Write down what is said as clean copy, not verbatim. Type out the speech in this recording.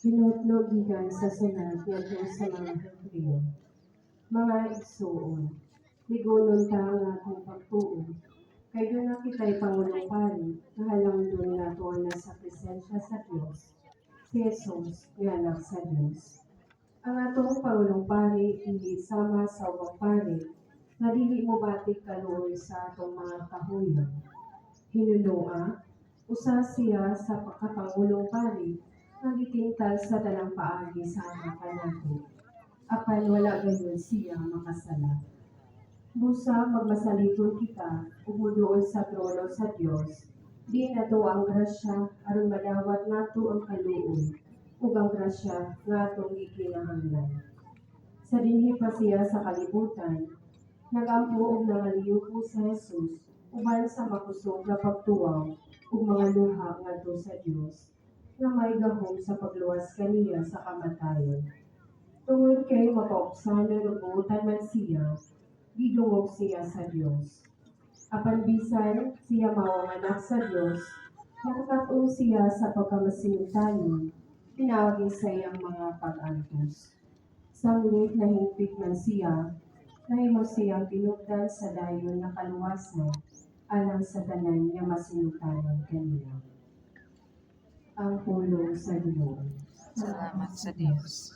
Hinutlo gikan sa sulat ngadto sa mga Hebreo. Mga igsuon, ligonon ta ang atong pagtuo, kay duna kitay pangulong pari nga halangdon nato ang nasa presensya sa Dios, si Jesus nga Anak sa Dios. Ang atong pangulong pari dili sama sa ubang pari nga dili mobatik kaluoy sa atong mga kahuyon. Hinunoa, usa siya sa pagkapangulong pari nga gitintal sa tanang paagi sama kanato. Apan wala gayud siya makasala. Busa magmasaliton kita ug moduol sa trono sa Dios, diin ato ang grasya aron madawat nato ang kaluoy ug ang grasya nga atong gikinahanglan. Sa dinhi pa siya sa kalibutan, nagampo ug nangaliyupo si Jesus uban sa makusog nga pagtuwaw ug mga luha ngadto sa Dios nga may gahom sa pagluwas kaniya sa kamatayon. Tungod kay mapaubsanon ug buotan man siya, gidungog siya sa Dios. Apan bisan siya mao ang Anak sa Dios, nakakat-on siya sa pagkamasinutanon pinaagi sa iyang mga pag-antos. Sanglit nahingpit man siya, nahimo siyang tinubdan sa dayon nga kaluwasan alang sa tanan nga masinutanon kaniya. Ang pulong sa Ginoo. Salamat sa Dios.